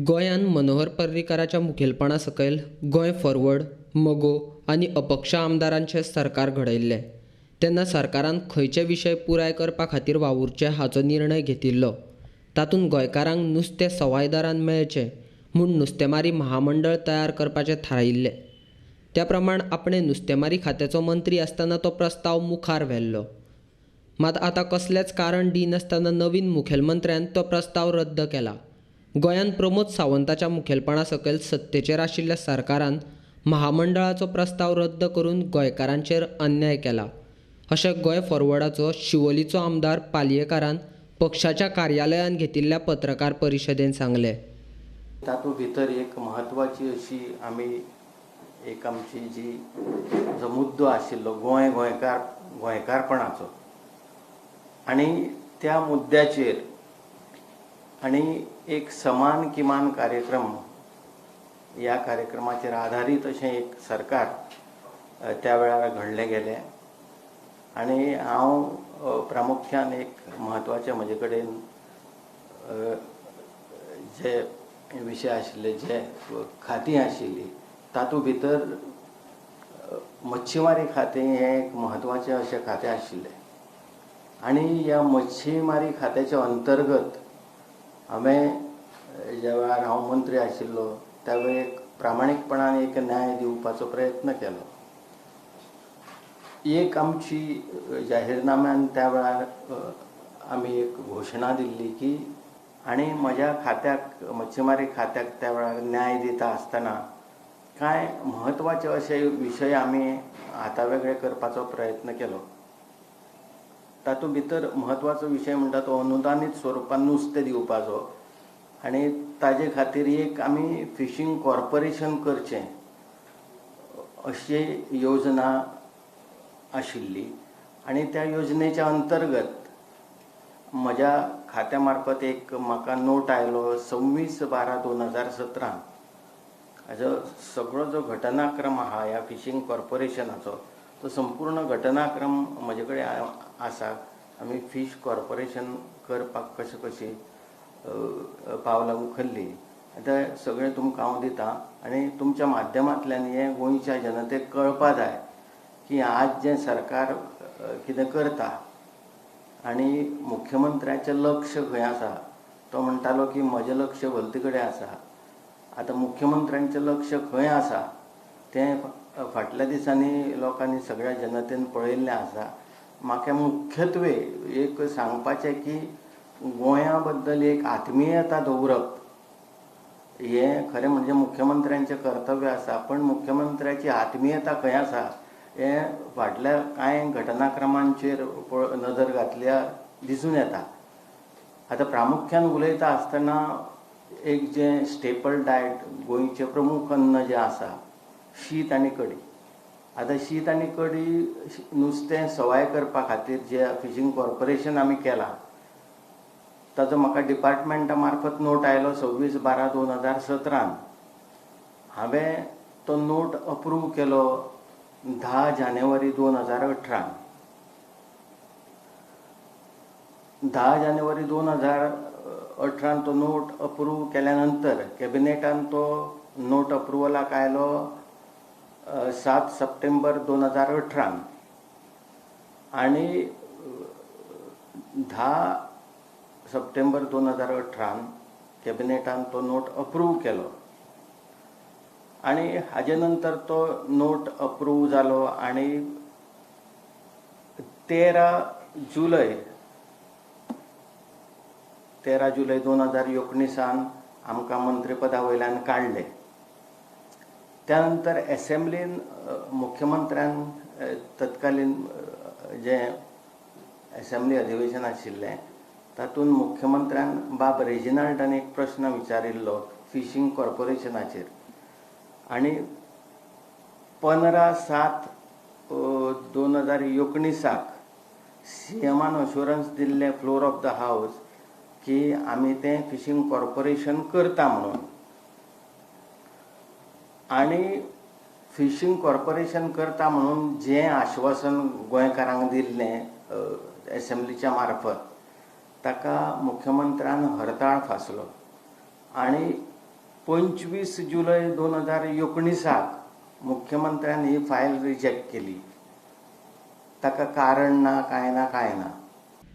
गोंयांत मनोहर पर्रीकाराच्या मुखेलपणा सकयल गोंय फॉरवर्ड, मगो आनी अपक्ष आमदारांचें सरकार घडयल्लें. तेन्ना सरकारान खंयचे विशय पुराय करपा खातीर वावुरचें हाचो निर्णय घेतिल्लो. तातूंत गोंयकारांक नुस्तें सवाय दरान मेळचें म्हूण नुस्तेमारी महामंडळ तयार करपाचें थारायिल्लें. त्या प्रमाण आपणें नुस्तेमारी खात्याचो मंत्री आसतना तो प्रस्ताव मुखार व्हेल्लो. मात आतां कसलेंच कारण दिनासतना नवीन मुखेलमंत्र्यान तो प्रस्ताव रद्द केला. गोंयांत प्रमोद सावंताच्या मुखेलपणा सकयल सत्तेचेर आशिल्ल्या सरकारान महामंडळाचो प्रस्ताव रद्द करून गोंयकारांचेर अन्याय केला, अशें गोंय फॉरवर्डाचो शिवोलीचो आमदार पालयेकारान पक्षाच्या कार्यालयांत घेतिल्ल्या पत्रकार परिशदेंत सांगलें. तातूंत भितर एक म्हत्वाची अशी आमी एक आमची जी जो मुद्दो आशिल्लो गोंय गोंयकार गोंयकारपणाचो, आनी त्या मुद्द्याचेर आनी एक समान किमान कार्यक्रम ह्या कार्यक्रमाचेर आधारीत अशें एक सरकार त्या वेळार घडलें गेलें. आनी हांव प्रामुख्यान एक म्हत्वाचें म्हजे कडेन जे विशय आशिल्ले, जे खातीं आशिल्लीं तातूंत भितर मच्छीमारी खातें हें एक म्हत्वाचें अशें खातें आशिल्लें. आनी ह्या मच्छीमारी खात्याच्या अंतर्गत हांवें ज्या वेळार हांव मंत्री आशिल्लो त्या वेळार प्रामाणीकपणान एक न्याय दिवपाचो प्रयत्न केलो. एक आमची जाहीरनाम्यान त्या वेळार आमी एक घोशणा दिल्ली की आनी म्हज्या खात्याक मच्छीमारी खात्याक त्या वेळार न्याय दिता आसतना कांय म्हत्वाचे अशे विशय आमी हाता वेगळे करपाचो प्रयत्न केलो. तातूंत भितर म्हत्वाचो विशय म्हणटा तो अनुदानीत स्वरुपान नुस्तें दिवपाचो, आनी ताजे खातीर एक आमी फिशींग कॉर्पोरेशन करचें अशी योजना आशिल्ली. आनी त्या योजनेच्या अंतर्गत म्हज्या खात्या मार्फत एक म्हाका नोट आयलो 26/12/2017. हाजो सगळो जो घटनाक्रम आहा ह्या फिशींग कॉर्पोरेशनाचो तो संपूर्ण घटनाक्रम म्हजे कडेन आसा. आमी फीश कॉर्पोरेशन करपाक कशें कशी पावलां उखल्लीं आतां सगळें तुमकां हांव दितां. आनी तुमच्या माध्यमांतल्यान हें गोंयच्या जनतेक कळपा जाय की आज जें सरकार कितें करता आनी मुख्यमंत्र्याचें लक्ष खंय आसा. तो म्हणटालो की म्हजें लक्ष भलते कडेन आसा. आतां मुख्यमंत्र्यांचें लक्ष खंय आसा तें फाटल्या दिसांनी लोकांनी सगळ्या जनतेन पळयल्लें आसा. म्हाका मुख्यत्वे एक सांगपाचें की गोंया बद्दल एक आत्मीयता दवरप हें खरें म्हणजे मुख्यमंत्र्यांचें कर्तव्य आसा. पण मुख्यमंत्र्याची आत्मीयता खंय आसा हें फाटल्या कांय घटनाक्रमांचेर नदर घातल्या दिसून येता. आतां प्रामुख्यान उलयता आसतना एक जें स्टेपल डायट गोंयचें प्रमुख अन्न जें आसा शीत आनी कडी. आतां शीत आनी कडी नुस्तें सवाय करपा खातीर जें फिशींग कॉर्पोरेशन आमी केलां ताचो म्हाका डिपार्टमेंटा मार्फत नोट आयलो 26/12/2017. हांवें तो नोट अप्रूव केलो 10 जानेवारी 2018. 10 जानेवारी 2018 तो नोट अप्रूव केल्या नंतर कॅबिनेटान तो नोट अप्रुवलाक आयलो 7 सप्टेंबर 2018. आनी 10 सप्टेंबर 2018 कॅबिनेटान तो नोट अप्रूव केलो. आनी हाजे नंतर तो नोट अप्रूव जालो आनी 13 जुलय 2019 आमकां मंत्रीपदा वयल्यान काडले. त्या नंतर एसेंब्लीन मुख्यमंत्र्यान तत्कालीन जें एसेंब्ली अधिवेशन आशिल्लें तातूंत मुख्यमंत्र्यान बाब रेजिनाल्डान एक प्रश्न विचारिल्लो फिशींग कॉर्पोरेशनाचेर. आनी 15/7/2019 सीएमान अश्योरन्स दिल्लें फ्लोर ऑफ the house की आमी तें फिशींग कॉर्पोरेशन करता म्हणून. आनी फिशींग कॉर्पोरेशन करता म्हणून जें आश्वासन गोंयकारांक दिल्लें एसेंब्लीच्या मार्फत ताका मुख्यमंत्र्यान हरताळ फासलो. आनी 25 जुलय 2019 मुख्यमंत्र्यान ही फायल रिजेक्ट केली. ताका कारण ना, कांय ना, कांय ना.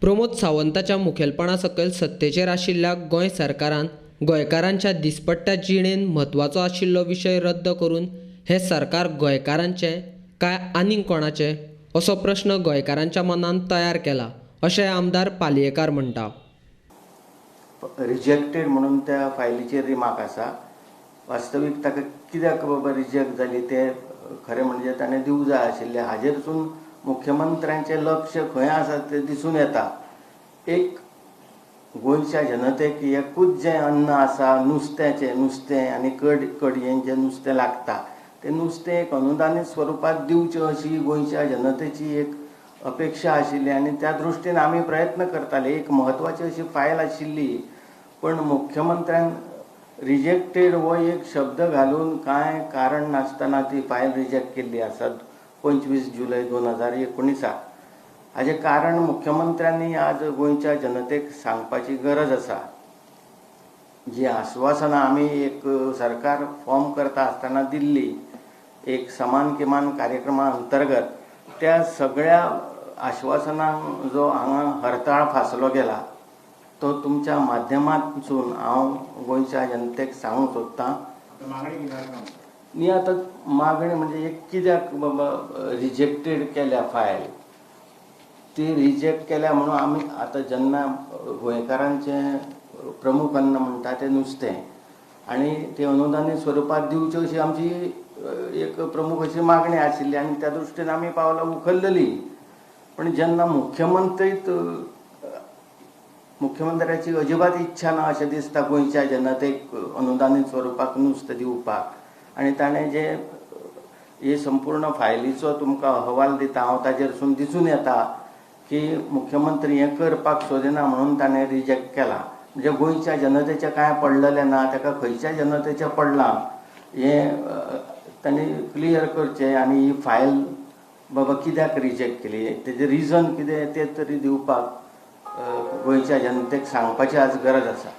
प्रमोद सावंताच्या मुखेलपणा सकयल सत्तेचेर आशिल्ल्या गोंय सरकारान गोंयकारांच्या दिसपट्ट्या जिणेंत म्हत्वाचो आशिल्लो विशय रद्द करून हें सरकार गोंयकारांचें काय आनीक कोणाचें असो प्रश्न गोंयकारांच्या मनांत तयार केला अशें आमदार पालयेकार म्हणटा. रिजेक्टेड म्हणून त्या फायलीचेर रिमार्क आसा. वास्तवीक ताका कित्याक बाबा रिजेक्ट जाली तें खरें म्हणजे ताणें दिवंक जाय आशिल्लें. हाजेरसून मुख्यमंत्र्यांचें लक्ष खंय आसा तें दिसून येता. एक गोंयच्या जनतेक एकूच जें अन्न आसा नुस्त्याचें, नुस्तें आनी कडयेन जें नुस्तें लागता तें नुस्तें एक अनुदानीत स्वरुपांत दिवचें अशी गोंयच्या जनतेची एक अपेक्षा आशिल्ली आनी त्या दृश्टीन आमी प्रयत्न करताले. एक म्हत्वाची अशी फायल आशिल्ली, पण मुख्यमंत्र्यान रिजेक्टेड हो एक शब्द घालून कांय कारण नासतना ती फायल रिजेक्ट केल्ली आसा 25 जुलय 2019. हाजें कारण मुख्यमंत्र्यांनी आज गोंयच्या जनतेक सांगपाची गरज आसा. जी आश्वासनां आमी एक सरकार फॉर्म करता आसतना दिल्ली एक समान किमान कार्यक्रमा अंतर्गत, त्या सगळ्या आश्वासनांक जो हांगा हरताळ फासलो गेला तो तुमच्या माध्यमांतसून हांव गोंयच्या जनतेक सांगूंक सोदतां. न्ही, आतां मागणी म्हणजे एक कित्याक बाबा रिजेक्टेड केल्या फायल, ती रिजेक्ट केल्या म्हणून आमी आतां जेन्ना गोंयकारांचें प्रमुख अन्न म्हणटा तें नुस्तें आनी तें अनुदानीत स्वरुपांत दिवचें अशी आमची एक प्रमुख अशी मागणी आशिल्ली आनी त्या दृश्टीन आमी पावलां उखल्लेली. पण जेन्ना मुख्यमंत्र्याची अजिबात इच्छा ना अशें दिसता गोंयच्या जनतेक अनुदानीत स्वरुपाक नुस्तें दिवपाक, आनी ताणें जे हे संपूर्ण फायलीचो तुमकां अहवाल दिता हांव ताजेरसून दिसून येता की मुख्यमंत्री हें करपाक सोदिना म्हणून ताणें रिजेक्ट केला. म्हणजे गोंयच्या जनतेचें कांय पडलेलें ना, ताका खंयच्या जनतेचें पडलां हें तांणी क्लियर करचें आनी ही फायल बाबा कित्याक रिजेक्ट केली तेजें रिजन कितें तें तरी दिवपाक गोंयच्या जनतेक सांगपाची आज गरज आसा.